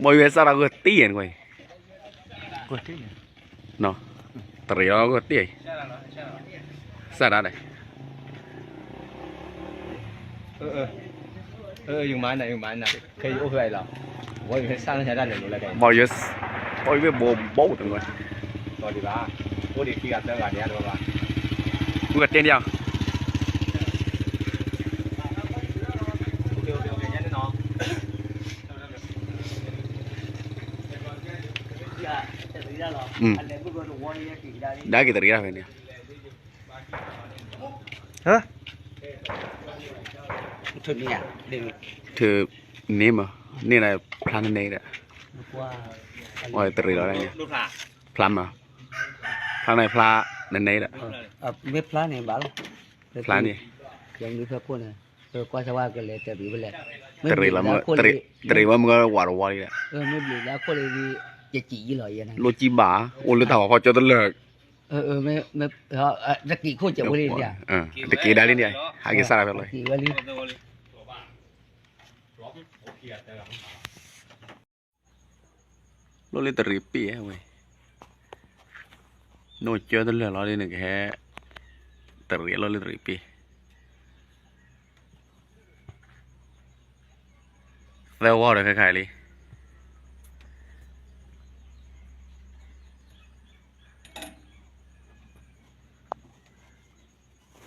ဘီယူၤဟဲစၢ်တၢ်ဂၢၢ်တ့ၢ်န့ၣ်ကွၢ်အံၤ, တရံးလီၤဂၢၢ်တ့ၢ်အံၤ, စၢ်တၢ်ဒီး ယကမၤနၤ ယကမၤနၤ ခဲအံၤအိၣ်ဖဲအံၤလီၤ, ဘီယူၤဟဲစၢ်န့ၢ်တၢ်လဲၤလိၤလၢကဲ, ဘီယူၤ, ဘီယူၤမ့ၢ်ဘိးဘီတနွဲ, အိၣ်ဒံးခံဂၤသၢဂၤန့ၣ်, ဝံၤကတဲဒံး, ဒါက့ၤတရံးဒၣ်ဖဲန့ၣ်, ထုးန့ၢ်မး, န့ၢ်လၢဖျါန့ၢ်န့ၣ်ဒီး, တရံးလီၤ, ဖျါမး, ဖျါန့ၣ်ဖျါန့ၣ်ဒီး, မ့ၢ်ဖျါန့ၣ်ဘၣ်လီၤ, ဖျါန့ၣ်, ကွၢ်စၢ်ဝဲကလဲၤတရံးဝဲလဲၣ်, တရံးလီၤ, တရံးဝဲမ့ၢ်ဝၤတဝီလံဒီး, မ့ၢ်ဘျုးလၢအခိၣ်လၢ, ယစံးယံလီၤယဲန့ၣ်, လိၣ်ကံဘၣ်, အိၣ်လၢတၢ်ဖီဖီကၠီတလၢာ်, တကံးခိၣ်စဲးဖိလံ, တက့ၤဒၣ်လံန့ၣ်, ဟဲက့ၤစၢ်တၢ်ဖဲလီၤ, လိၣ်လၢတရံးပ့ၢ်ဝဲ, နိၣ်ကၠီတလၢာ်လီၤဒ်န့ၣ်ကဟဲ, တရံးလိၣ်လၢတရံးပ့ၢ်, သၢဝီဒီးခဲခါလံ.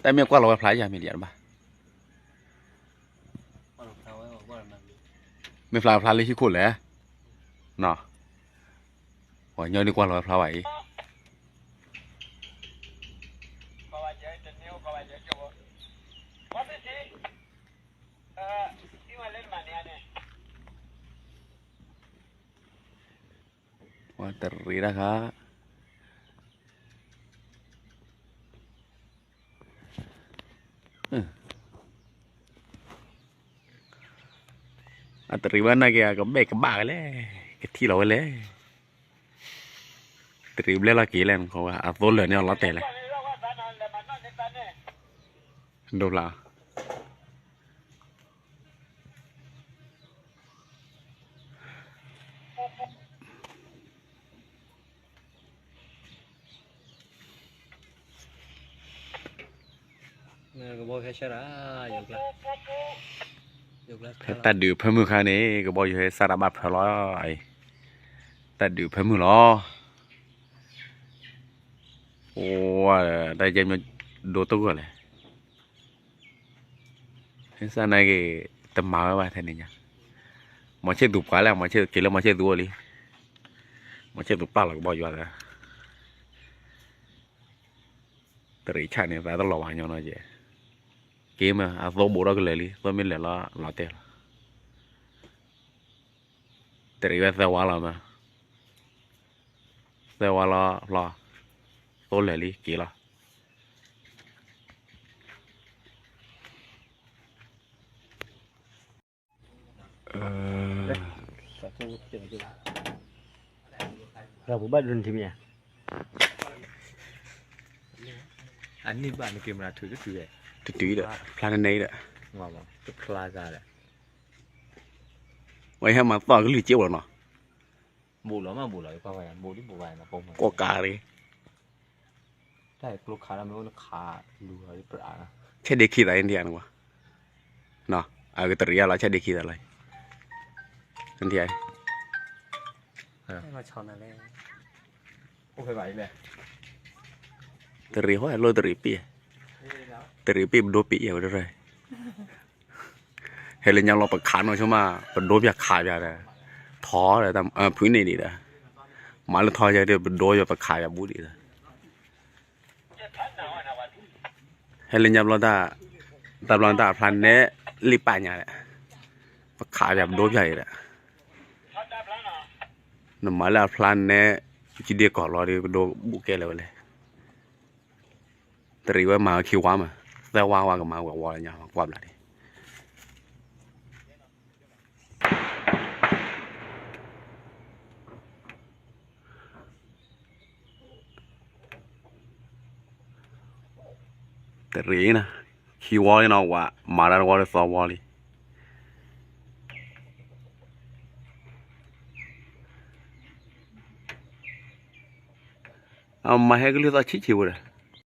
တၢ်မ့ၢ်ကွၢ်လီၤဝဲဖျါယၤမ့ၢ်ဒံးဘၣ်, မ့ၢ်ဖျါဖျါလၢဟံၣ်ခိၣ်လဲၣ်, ပှၤကညီဒ်ကွၢ်လီၤဝဲဖျါဘၣ်အံၤ. ပှၤတရံးတၢ်ခါ, အတရံးဝဲနာ်က့ၤ အကဘဲၣ်ကဘၣ်ဝဲလဲၣ်, ကထံၣ်လီၤဝဲလဲၣ်, တရံးဘျဲၣ်လီၤက့ၤလဲၣ်, အသိလၢာ်န့ၣ်အလီၤတဲာ်လဲၣ်, ဒိဖျါ ဖဲတၢ်ဒုးဖၢမုၢ်ခါန့ၣ် ကဘီယူၤဟဲစၢ်တၢ်ဘၣ်ဖၢလီၤအံၤ, တၢ်ဒုးဖၢမုၢ်လီၤ. အိၣ်, တၢ်ယဲၢ်မ့ၢ်ဒိတဂၢၢ်လဲၣ်. ဟဲစၢ်နာ်က့ၤ တမၤဝဲဘၣ်ထဲန့ၣ်ညါ, မီၤဆ့ၣ်သူးပှၤလဲၣ်, မီၤဆ့ၣ်က့ၤလၢမီၤဆ့ၣ်သူးအိၣ်လံ, မီၤဆ့ၣ်သူးပာ်လီၤကဘီယူၤသၢ တရံးဆၣ်န့ၣ် သးတလီၤဘၣ်ညီနီၤက့ၤ, က့ၤမး အသိဘူးထီၣ်ကလဲာ်လံ, သိမ့ၢ်လဲၤလီၤလီၤတဲာ်လီၤ. တရံးဝဲသၢဝါလီၤမး, သၢဝါလီၤဖျီ, သိလဲၤလံက့ၤလီၤ. ပဘၣ်ဒိနထံမ့ၢ်ဧါ, အနံၣ်ဘၣ်နက့ၤမနၤထုးတတုၤ, တတုၤဒီး ဖျါန့ၣ်န့ၣ်ဒီး, တဖျါသးဒီး, ဝဲဟဲမၤသီၣ်ကလုၢ်က့အိၣ်လီၤနီၤ, ဘူးလီၤမးဘူးလီၤ, ဘူးလီၤ, ကိးကးရံ တၢ်ကျိခးတၢ်မ့ၢ်အိၣ်နခးလူၤဒီးပြး, ဆဲးဒ့ခံသးအံၤနထံၣ်ဧါနကွၢ်, အကတရံးအါလီၤ ဆဲးဒ့ခံသးလီၤ, နထံၣ်ဧါ, တရံးဟီၣ်လိၣ်တရံးပ့ၢ်, တရံးပ့ၢ်ပဒိပ့ၢ်အံၤဝဲတရၢ် ဟဲလၢညါလီၤပခးနီၢ်ဆိမး ပဒိပၠးခးပၠးဒီး, ထီဒီး ဖုန့ၣ်ဒံးဒီး, မၤလၢထီယဲဒီး ပဒိယီၤပခးပၠးဘူးဒံးဒီး, ဟဲလၢညါဘျီတၢ်, တၢ်ဘျီတၢ်အဖျါနဲလံပာ်ညါဒီး, ပခးပၠးပဒိပၠးအံၤဒီး, နမၤလၢအဖျါနဲ, ပကဒ့ကီၢ်လီၤဒီး ပဒိဘူးကဲလၢာ်ဝဲလဲၣ် တရံးဝဲမၤဝဲခံဝါမး, သၢဝါဝါကမၤဝဲဝီလၢညါ ကွၢ်ဘျးဒံး, တရံးနၤ, ခံဝီလံနီၤ ဝဲမၤတၢ်တဝီလၢသီဝီလံ. အမၤဟဲကလုၢ်သီဆံးဆံးဖိဒီး,